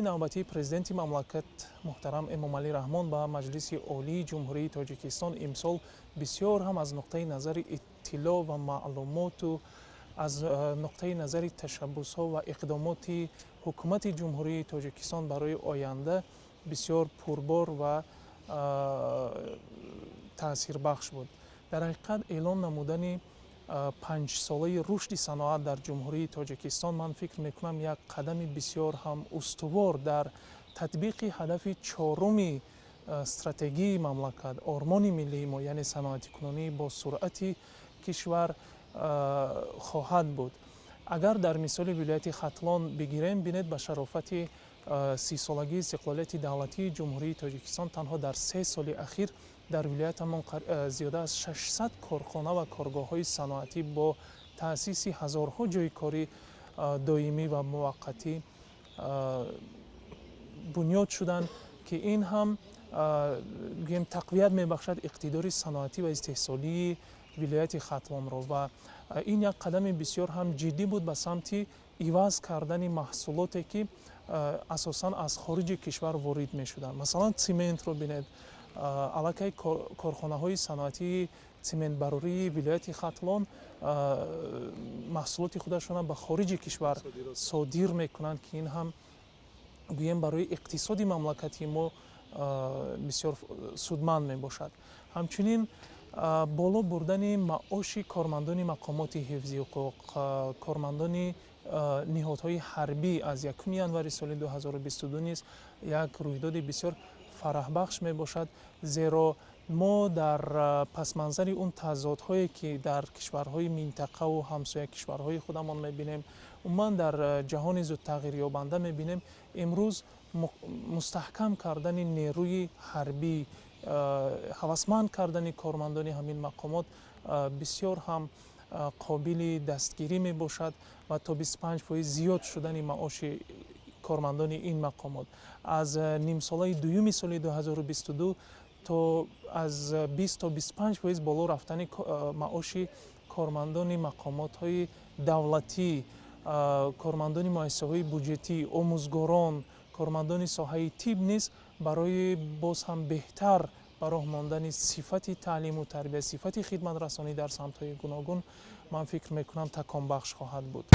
Паёми навбатии Президенти мамлакат муҳтарам Эмомалӣ Раҳмон ба Маҷлиси Олии Ҷумҳурии Тоҷикистон имсол бисёр ҳам аз нуқтаи назари иттилоъ ва маълумоту аз нуқтаи назари ташаббусҳо ва иқдомоти Ҳукумати Ҷумҳурии Тоҷикистон барои оянда бисёр пурбор ва таъсирбахш буд. Дар ҳақиқат, эълон намудани 5-солаи рушди саноат дар Ҷумҳурии Тоҷикистон, ман фикр мекунам, як қадами бисёр ҳам устувор дар татбиқи ҳадафи чоруми стратегии мамлакат, ормони миллии мо, яъне саноатикунонии босуръати кишвар хоҳад буд. Агар дар мисоли вилояти Хатлон бигирем, бинед, ба шарофати 30-солагии истиқлолияти давлатии Ҷумҳурии Тоҷикистон танҳо дар 3 соли ахир дар вилоятамон зиёда аз 600 корхона ва коргоҳҳои саноатӣ бо таъсиси ҳазорҳо ҷойи кори доимӣ ва муваққатӣ бунёд шуданд, ки ин ҳам, гӯем, тақвият мебахшад иқтидори саноатӣ ва истеҳсолии вилояти Хатлонро. Ва ин як қадами бисёр ҳам ҷиддӣ буд ба самти иваз кардани маҳсулоте, ки асосан аз хориҷи кишвар ворид мешуданд. Масалан, цементро бинед, аллакай корхонаҳои саноатии цементбарории вилояти Хатлон маҳсулоти худашонро ба хориҷи кишвар содир мекунанд, ки ин ҳам, гӯем, барои иқтисоди мамлакати мо бисёр судманд мебошад. Ҳамчунин боло бурдани маоши кормандони мақомоти ҳифзи ҳуқуқ, кормандони ниҳодҳои ҳарбӣ аз 1 январи соли 2022 низ як рӯйдоди бисёр фараҳбахш мебошад, зеро мо дар пасманзари он тазодҳое, ки дар кишварҳои минтақаву ҳамсоя кишварҳои худамон мебинем, умуман дар ҷаҳони зудтағйирёбанда мебинем, имрӯз мустаҳкам кардани нерӯи ҳарбӣ, ҳавасманд кардани кормандони ҳамин мақомот бисёр ҳам қобили дастгирӣ мебошад. Ва то 25% зиёд шудани маоши кормандони ин мақомот аз нимсолаи дуюми соли 2022 то аз 20 то 25% боло рафтани маоши кормандони мақомотҳои давлатӣ, кормандони муассисаҳои буҷетӣ, омӯзгорон, кормандони соҳаи тиб низ барои боз ҳам беҳтар ба роҳ мондани сифати таълиму тарбия, сифати хидматрасонӣ дар самтҳои гуногун, ман фикр мекунам, таконбахш хоҳад буд.